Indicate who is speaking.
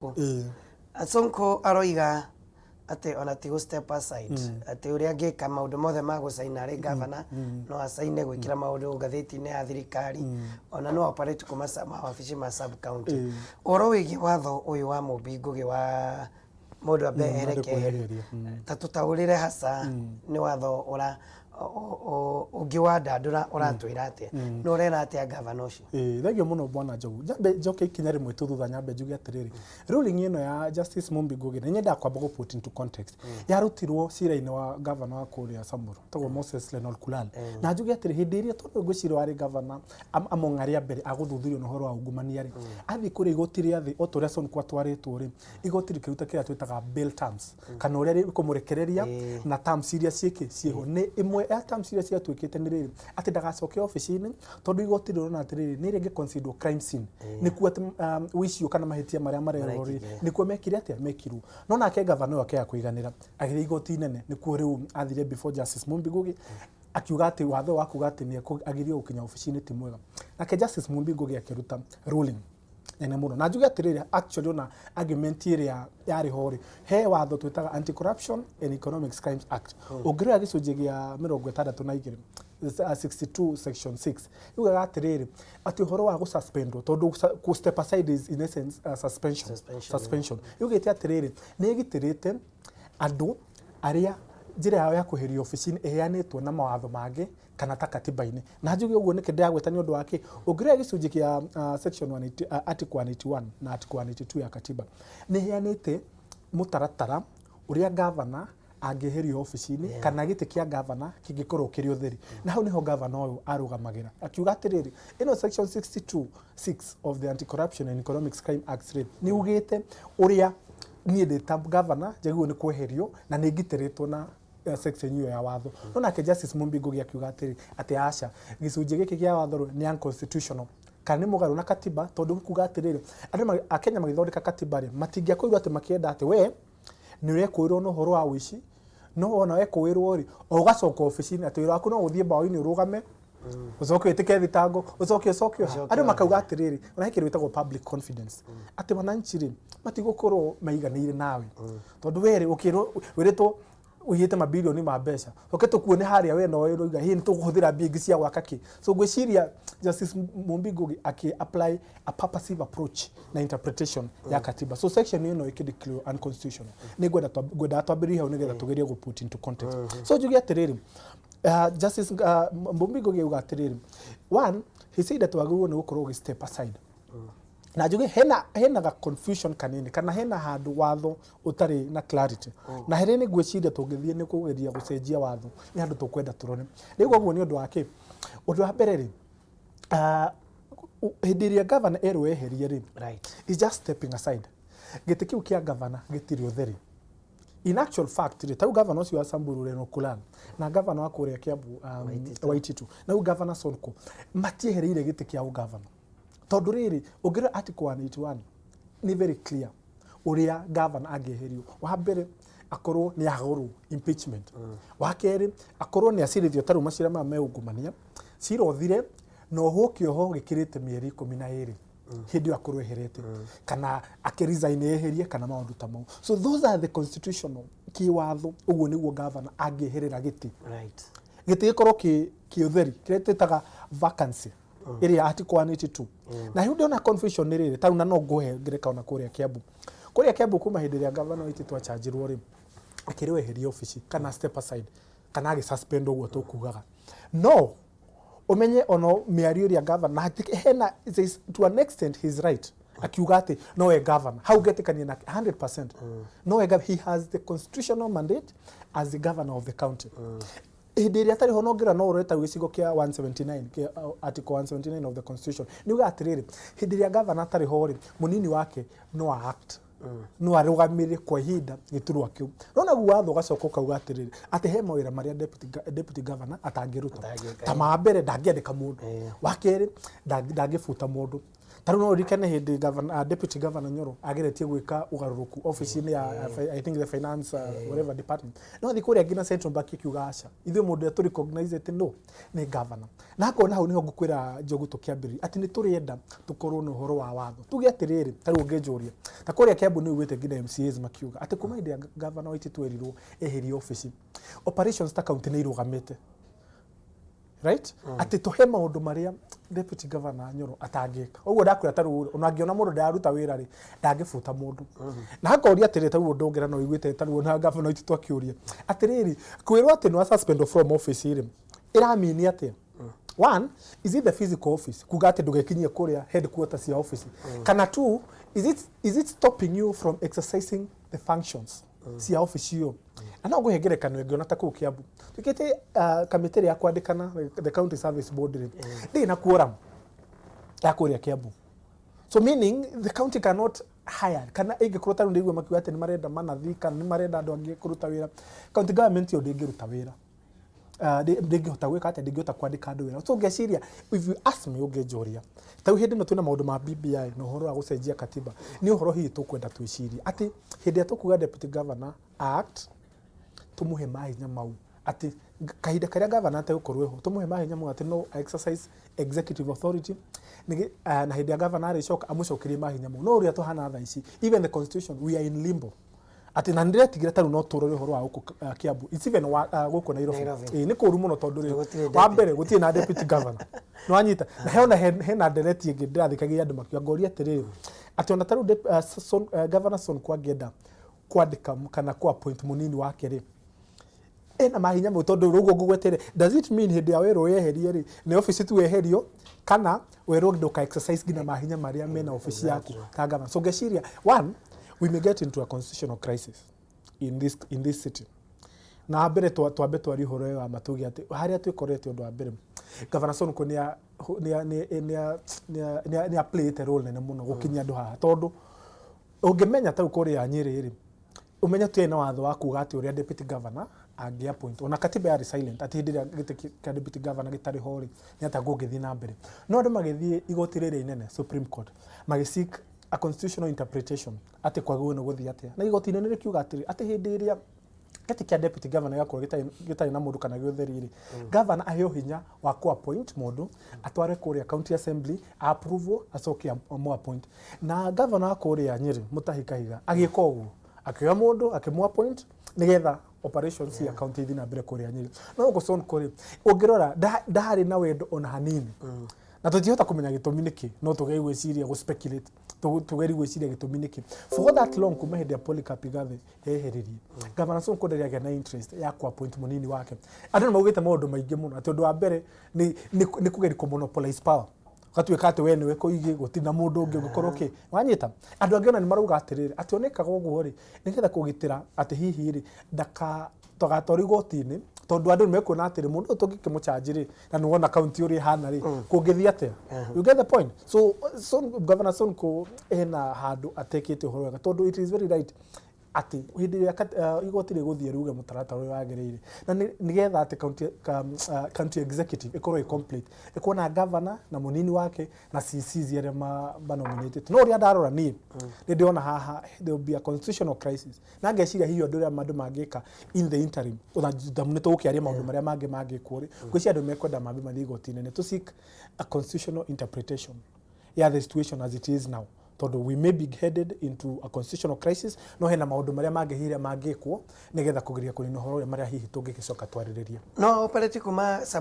Speaker 1: Sonko aroiga atĩ ona ti gũ step aside, atĩ ũrĩa angĩka maũndũ mothe ma gũcaina arĩ gavana no acaine, gwĩkĩra maũndũ ngathĩti-inĩ ya thirikari, ona no operate kuma mawabici ma sub county. Ũhoro wĩgiĩ watho ũyũ wa Mũmbi Ngũgĩ wa mũndũ ambe
Speaker 2: andũ
Speaker 1: erekererio,
Speaker 2: kwehereria.
Speaker 1: Ta tũtaũrĩre hasa nĩ watho ũra ũngĩ wandandũra ũratwĩra atĩa, no ũrera atĩa gavana ũcio?
Speaker 2: Ĩĩ, thengiũ mũno, bwana Njogu. Nyambe njoke ikinya rĩmwe tu thutha, nyambe njuge atĩrĩrĩ, ruling ĩno ya Justice Mumbi Ngugi, nĩ nyendaga kwamba gũ put into context. Yarutirwo cira-inĩ wa gavana wa kũrĩa Samburu tagwo Moses Lenolkulal. Na njuge atĩrĩ, hĩndĩ ĩrĩa, tondũ ngwĩciria warĩ gavana among arĩa mbere agũthuthurio na ũhoro wa ungumania rĩ, athiĩ kũrĩa igoti rĩa thĩ, o ta ũrĩa Sonko atwarĩtwo rĩ, igoti rĩkĩruta kĩrĩa twĩtaga bail terms, kana ũrĩa rĩkũmũrekereria na terms iria ciĩkĩ ciĩho. Nĩ ĩmwe ya terms iria ciatuĩkĩte nĩ rĩrĩ, atĩ ndagacoke obici-inĩ, tondũ igoti rĩrona atĩrĩrĩ, nĩ rĩngĩ consider crime scene, nĩkuo atĩ ũici ũyũ kana mahĩtia marĩa marerwo rĩ,
Speaker 1: marekĩkire.
Speaker 2: Nĩkuo mekire atĩa, mekirwo. No nake gavana ũyũ akĩaga kũiganĩra, agĩthiĩ igoti inene. Nĩkuo rĩu athire before Justice Mumbi Ngugi, akiuga atĩ watho wa kuga atĩ nĩ agirio gũkinya obici-inĩ ti mwega. Nake Justice Mumbi Ngugi akĩruta ruling nene mũno. Na njuge atĩrĩrĩ, actually ona argument ĩrĩa yarĩ ho rĩ, he watho twĩtaga Anti-Corruption and Economic Crimes Act. Ũngĩrora gĩcunjĩ gĩa 62, 62 section 6, yugaga atĩrĩrĩ, atĩ ũhoro wa gũsuspendwo, tondũ kũ step aside is in essence suspension.
Speaker 1: Suspension.
Speaker 2: Suspension yugĩte atĩrĩrĩ, nĩ ĩgitĩrĩte andũ arĩa njĩra yao ya kweherio obici-inĩ ĩheanĩtwo na mawatho mangĩ kana ta katiba-inĩ. Na njuge ũguo nĩkĩ ndĩragwĩta, nĩ ũndũ wa kĩ? Ũngĩrora gĩcunjĩ kĩa section 180, article 181 na article 182 ya katiba, nĩ ĩheanĩte mũtaratara ũrĩa gavana angĩeherio obici-inĩ kana gĩtĩ kĩa gavana kĩngĩkorwo kĩrĩ ũtheri. Na hau nĩho gavana ũyũ arũgamagĩra, akiuga atĩrĩrĩ, ĩno section 62 6 of the Anti-Corruption and Economic Crime Act rĩ, nĩ ugĩte ũrĩa niĩ ndĩ ta gavana njagĩrĩirwo nĩ kweherio, na nĩ ngitĩrĩtwo na section ĩyo ya watho. No nake Justice Mumbi Ngugi akiuga atĩrĩ, atĩ aca, gĩcunjĩ gĩkĩ kĩa watho rĩ, nĩ unconstitutional kana nĩ mũgarũ na katiba, tondũ kuga atĩrĩrĩ, andũ akenya magĩthondeka katiba rĩ, matingĩakorirwo atĩ makĩenda atĩ we nĩ ũrekũĩrwo na ũhoro wa ũici, no wona wekũĩrwo rĩ, o ũgacoka obici-inĩ, atĩ wĩra waku no gũthiĩ mbaũ-inĩ, ũrũgame, ũcoke wĩtĩke thitango, ũcoke ũcoke
Speaker 1: Ũcoke.
Speaker 2: Andũ makauga atĩrĩrĩ, ona he kĩndũ gĩtagwo public confidence, atĩ wananchi rĩ, matigũkorwo maiganĩire nawe, tondũ we rĩ, ũkĩrwo wĩrĩtwo ũiyĩte mabirioni ma mbeca, oke tũkuone harĩa we nowe ũroiga hĩ nĩ tũkũhũthĩra mbia ingĩ cia gwaka kĩ. So ngwĩciria Justice Mumbi Ngugi akĩ apply a purposive approach na interpretation ya katiba, so section ĩno ĩkĩ declare unconstitutional. Nĩ ngwenda ngwendaga twambĩrĩrie hau nĩgetha tũgerie gũ put into context. So njuge atĩrĩrĩ, Justice Mumbi Ngugi auga atĩrĩrĩ, one, he said that wagĩrĩirwo nĩ gũkorwo ũgĩ step aside. Na njuge hena ga confusion kanini, kana hena handũ watho ũtarĩ na clarity, na harĩa nĩ ngwĩciria tũngĩthiĩ nĩ kũgeria gũcenjia watho, nĩ handũ tũkwenda tũrore rĩu. Ũguo nĩ ũndũ wa kĩ? Ũndũ wa mbere rĩ, hĩndĩ ĩrĩa gavana erwo eherie rĩ, is just stepping aside. Gĩtĩ kĩu kĩa gavana gĩtirĩ ũtheri. In actual fact rĩ, tarĩu gavana ũcio wa Samburu Lenolkulal na gavana wa kũrĩa Kiambu
Speaker 1: Waititu.
Speaker 2: Waititu, na rĩu gavana Sonko, matiehereire gĩtĩ kĩa ũgavana, tondũ rĩrĩ, ũngĩrora article 181 nĩ very clear ũrĩa gavana angĩeherio. Wa mbere, akorwo nĩ agũrwo, impeachment. Wa kerĩ, akorwo nĩ acirithio, tarĩu macira maya me ungumania, cira ũthire na ohwo kĩoho gĩkĩrĩte mĩeri 12, hĩndĩ ĩyo akorwo eherete, kana akĩresign eherie, kana maũndũ ta mau. So those are the constitutional, kĩwatho, ũguo nĩguo gavana angĩeherera gĩtĩ, gĩtĩ gĩkorwo kĩ ũtheri, kĩrĩa twĩtaga vacancy ĩrĩa article 182. Na rĩu ndĩona confusion nĩ rĩrĩ, tarĩu na no ngũhe ngerekano na kũrĩa Kiambu. Kũrĩa Kiambu, kuma hĩndĩ ĩrĩa gavana Waititu achanjirwo rĩ, akĩrwo eherie obici kana step aside kana agĩ suspend, ũguo tũkugaga. No ũmenye ono mĩario ĩrĩa gavana na hena there is, to an extent he's right, akiuga atĩ nowe governor. Hau ngetĩkania nake 100%, nowe he has the constitutional mandate as the governor of the county. Hĩndĩ ĩrĩa atarĩ ho, no ngĩra no ũrore ta gĩcigo kĩa 179 kĩa article 179 of the constitution, nĩ uga atĩrĩrĩ, hĩndĩ ĩrĩa governor atarĩ ho rĩ, mũnini wake no act, no arũgamĩrĩre kwa ihinda gĩturwa kĩu. No naguo watho ũgacoka ũkauga atĩrĩrĩ, atĩ he mawĩra marĩa deputy governor atangĩruta.
Speaker 1: Atangĩka.
Speaker 2: Ta ma mbere, ndangĩandĩka mũndũ. Wa kerĩ, ndangĩbuta mũndũ. Ta rĩu no ũririkane hĩndĩ governor, deputy governor Nyoro ageretie gwĩka ũgarũrũku ofici-inĩ ya I think the finance whatever department, no athiĩ kũrĩa nginya Central Bank ĩkiuga aca, ithuĩ mũndũ ũrĩa tũ recognize atĩ no nĩ governor. Na hakona hau nĩho ngũkwĩra, Njogu, tũkĩambĩrĩria atĩ nĩ tũrenda tũkorwo na ũhoro wa watho. Tuge atĩrĩrĩ, ta rĩu ũngĩnjũria ta kũrĩa Kiambu, nĩ uguĩte nginya MCAs makiuga atĩ kuma hĩndĩ ya governor Waititu erirwo eherie ofici, operations ta county nĩ irũgamĩte, right? Atĩ tũhe maũndũ marĩa deputy governor Nyoro atangĩka. Ũguo ndakwĩra, ta rĩu ona angĩona mũndũ ndararuta wĩra rĩ, ndangĩbuta mũndũ. Na hakoria atĩrĩ, ta rĩu ũndũ ũngĩ na no ũiguĩte ta rĩu na governor Waititu akĩũria atĩrĩrĩ, kwĩrwo atĩ nĩ suspend from office rĩ, ĩramini atĩa? One, is it the physical office, kuga atĩ ndũgekinyie kũrĩa headquarters cia office? Kana two, is it stopping you from exercising the functions cia office ĩyo? Na no ngũhe ngerekano ĩngĩ, ona ta kũu Kiambu tuĩkĩte kamĩtĩ ĩrĩa ya kwandĩkana, the county service board rĩ, ndĩrĩ na quorum ya kũrĩa Kiambu. So meaning the county cannot hire, kana ĩngĩkorwo ta rĩu ndĩigua makiuga atĩ nĩ marenda manathi kana nĩ marenda andũ angĩ kũruta wĩra, county government ĩyo ndĩngĩruta wĩra. Ndĩngĩhota gwĩka atĩa? Ndĩngĩhota kwandĩka andũ wĩra. So ngeciria, if you ask me, ũngĩnjũria ta rĩu hĩndĩ ĩno twĩna maũndũ ma BBI na ũhoro wa gũcenjia katiba, nĩ ũhoro hihi tũkwenda twĩcirie atĩ hĩndĩ ĩrĩa tũkuga deputy governor act, tũmũhe mahinya mau atĩ kahinda karĩa governor ategũkorwo eho, tũmũhe mahinya mau atĩ no exercise executive authority na hĩndĩ ya governor arĩcoka amũcokerie mahinya mau. No ũrĩa tũhana thaa ici, even the constitution, we are in limbo atĩ na nĩndĩretigĩra ta rĩu no tũrore ũhoro wa gũkũ Kiambu, it's even gũkũ Nairobi.
Speaker 1: Nairobi.
Speaker 2: Ĩĩ, nĩ kũũru mũno tondũ rĩ,
Speaker 1: Gũtirĩ
Speaker 2: wa mbere gũtirĩ na deputy governor, nĩwanyita? Na hena hena ndereti ĩngĩ ndĩrathikagĩria andũ makiuga, ngoria atĩrĩrĩ, atĩ ona ta rĩu governor Sonko angĩenda kwandĩka kana ku appoint mũnini wake rĩ, ena mahinya mau? Tondũ rũguo ngũgwetere, does it mean hĩndĩ ya werwo weherie rĩ, nĩ ofici tu weherio, kana werwo ndũka exercise nginya mahinya marĩa mena ofici yaku ta governor? So ngeciria, one, we may get into a constitutional crisis in this city. Na mbere twambe twarie ũhoro ũyũ wa matuge atĩ harĩa twĩkorete, ũndũ wa mbere, Governor Sonko nĩ a played role nene mũno gũkinyia andũ haha, tondũ ũngĩmenya ta rĩu kũrĩa Nyĩrĩ rĩ, ũmenye tũtiarĩ na watho wa kuga atĩ ũrĩa deputy governor angĩ appoint. Ona katiba yarĩ silent atĩ hĩndĩ ĩrĩa gĩtĩ kĩa deputy governor gĩtarĩ ho rĩ, nĩ atĩa kũngĩthiĩ na mbere. No andũ magĩthiĩ igoti rĩrĩa inene, Supreme Court, magĩ seek a constitutional interpretation atĩ kwagĩrĩirwo nĩ gũthiĩ atĩa, na igoti inene rĩkiuga atĩrĩ, atĩ hĩndĩ ĩrĩa gĩtĩ kĩa deputy governor gĩgakorwo gĩtarĩ na mũndũ kana gĩũtheri rĩ, governor aheo hinya wa ku appoint mũndũ, atware kũrĩa county assembly, approve, acoke amũ appoint. Na governor wa kũrĩa Nyĩrĩ, Mutahi Kahiga, agĩka ũguo, akĩoya mũndũ akĩmũ appoint nĩgetha operations cia county ithiĩ na mbere kũrĩa Nyĩrĩ. No gũkũ Sonko rĩ, ũngĩrora ndarĩ na wendo ona hanini, na tũtihota kũmenya gĩtũmi nĩkĩ, no tũgerie gwĩciria, gũ speculate, tũgerie gwĩciria gĩtũmi nĩkĩ. For that long, kuma hĩndĩ ya Polycarp Igathe eheririe, Governor Sonko ndarĩ agĩa na interest ya ku appoint mũnini wake. Andũ nĩ maugĩte maũndũ maingĩ mũno, atĩ ũndũ wa mbere nĩ kũgeria kũ monopolize power, ũgatuĩka atĩ we nĩwe kũigĩ, gũtirĩ na mũndũ ũngĩ ũngĩkorwo kĩ wanyita. Andũ angĩ ona nĩ marauga atĩrĩrĩ, atĩ onekaga ũguo rĩ, nĩgetha kũgitĩra atĩ hihi rĩ ndaka tũgatwarwo igoti-inĩ, tondũ andũ nĩ mekuona atĩrĩ, mũndũ ũyũ tũngĩkĩmũchanji rĩ, na nĩ wona kaunti ũrĩa ĩhana rĩ, kũngĩthiĩ atĩa? You get the point? So Governor Sonko ena handũ atekĩte ũhoro wega, tondũ it is very right atĩ hĩndĩ ĩrĩa igoti rĩgũthiĩ ruge mũtaratara ũrĩa wagĩrĩire, na nĩgetha atĩ county executive ĩkorwo ĩ complete, ĩkorwo na governor na mũnini wake na CCs arĩa ma nominated. No ũrĩa ndarora niĩ, nĩ ndĩrona haha there will be a constitutional crisis, na ngeciria hihi ũndũ ũrĩa andũ mangĩka in the interim, ona nĩ tũgũkĩaria maũndũ marĩa mangĩ mangĩkwo rĩ, ngwĩciria andũ mekwenda mambe mathiĩ igoti inene to seek a constitutional interpretation ya the situation as it is now, tondũ we may be headed into a constitutional crisis. No hena maũndũ marĩa mangĩ hihi mangĩkwo nĩgetha kũgeria kũnina ũhoro ũrĩa marĩa hihi tũngĩgĩcoka twarĩrĩria.
Speaker 1: No operate kuma sub